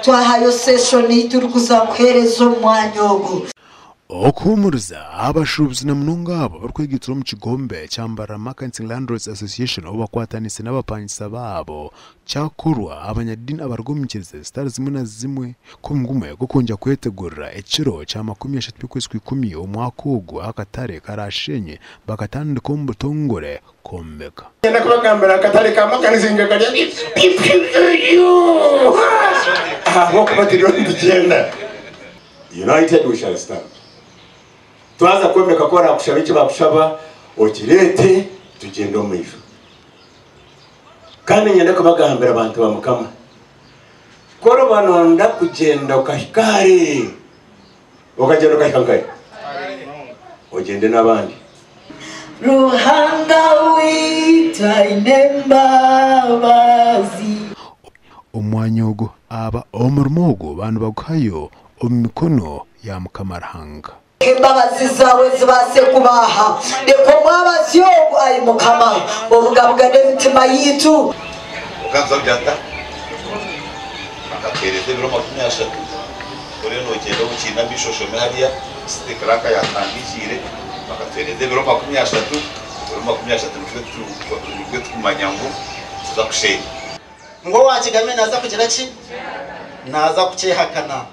Twahayo seshoni turikuza kuheereza omu mwanya ogu. Okuhuumuriza abashuubuzi na munonga abo abarikwegaitira omu kigombe kya Mbarara Merchants and Landlords Association obu bakwataniise n'abapangisa baabo kyakorwa abanyadiini abaruga omu nyikiriza zitari zimwe na zimwe ku gumwe gw'okwongyera kwetegurira ekiro kya 30 by'okwezi kw'ikumi omwaka ogu akatare karaashenywe bakatandika omu butongore kwombeka. Niinyenda kubagambira akatare ka makanisa nga kari ahabw'okuba turiyo nitugyenda. United we shall stand. Twaza kwombeka ku oraakushabe eki baakushaba okireete tugyende omu maisho. Kandi niinyenda kubagambira bantu ba Mukama, ku oriba nooyenda kugyenda okahika hare, Okagyenda okahika nkahi? Ogyende n'abandi. Ruhanga waitu aine embabazi. Omwanya ogwo aba omurimo ogwo baanibaguhayo omu mikono ya Mukama Ruhanga. Embabazi zaawe zibaase kubaha. Reka omwabazyo ogu, ai Mukama, obugabugane emitima yaitu. Okanza kugira ata? Akatuheereza ebiro 30 oriyo noogyenda okiine amaisho oshome hariya City Clerk yaakuhandiikiire bakatuheereza ebiro 30, ebiro 30 nibwo turikumanya ngu tuza kusheenya. Ngu owaakigambire naaza kugira ki? Naaza kukyehakana.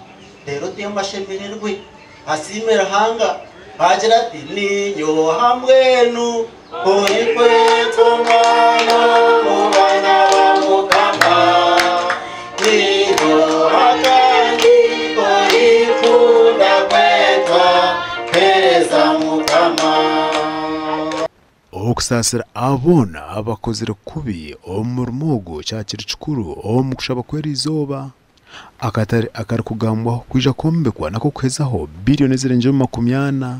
Reero Tembo ashemererwe, asiime Ruhanga, agira ati, Niinye oha mbwenu orikwetwa omwana omu baana ba Mukama? Niinye oha kandi orikunda kwetwa mpeereza Mukama? Okusaasira abo boona abakozire kubi omu murimo ogu kyakiri kikuru omu kushaba kw'eriizooba. Akatare akarikugambwaho kwija kwombekwa n'ak'okuhezaho biriyoni ezirengire omu 40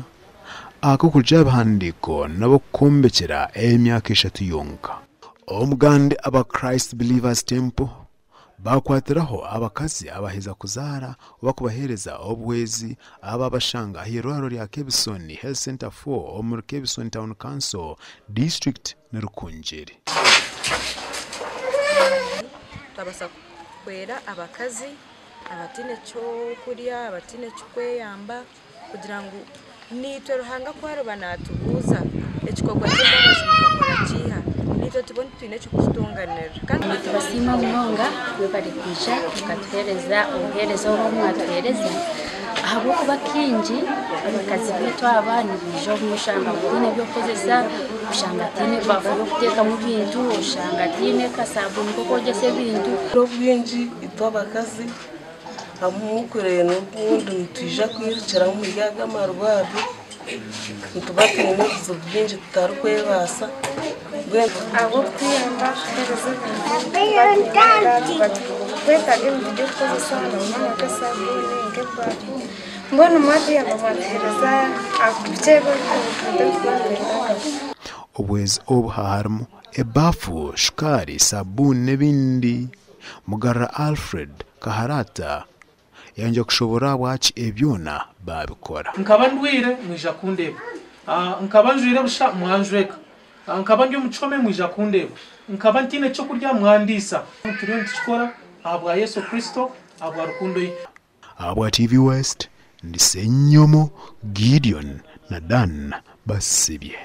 ak'okurugira aha bihandiiko n'ab'okukwombekyera emyaka eshatu yonka. Omugande aba Christ Believers Temple baakwatiraho abakazi abaheza kuzaara oba kubaheereza obuhwezi ababashanga ah'eirwariro rya Kebisoni Health Centre 4 omuri Kebisoni Town Council, disiturikiti ni Rukungiri. Kuhwera abakazi abataine ky'okurya, abataine ky'okweyamba kugira ngu naitwe Ruhanga ku ariba naatubuuza ekikorwa ky'embabazi mukakora kiiha, naitwe tube twine eky'okukitonganirira. Nitubasiima munonga mwebare kwija mukatuheereza obuheereza obu mwatuheereza ahabw'okuba kaingi abakazi baitu aba nibaija obumwe oshanga bataine by'okukozesa, oshanga hataine baafu y'okuteekamu ebintu, oshanga hataine kasabuuni k'okwogyesa ebintu. Obwingi itwe abakazi ahabw'okureeba obundi nitwija kwirukiramu omuri aga amarwariro nituba twine ebizibu bingi tutarikwebaasa. Ahabw'okutuyamba kutuheereza ebintu tuba turikwetaaga ebintu by'okukozesa na munonga nk'esabuuni nk'ebaafu mbwenu mwatuyamba mwatuheereza bikye ebintu ebi turikuba nitwetaaga. Obwezi obu harimu ebaafu, shukaari, sabuuni n'ebindi. Mugarura Alfred Kaharata yayongyera kushoboorora ahabwaki ebi byona baabikora. Nkaba ndwaire, mwija kundeeba. Nkaba njwaire busha, mwanjweka. Nkaba ndi omu kihome, mwija kundeeba. Nkaba ntaine ky'okurya, mwandiisa. Turiyo nitukikora ahabwa Yesu Kristo, ahabwa rukundo ye. Ahabwa TV West, ndi Ssenyomo Gideon na Dan Basibye.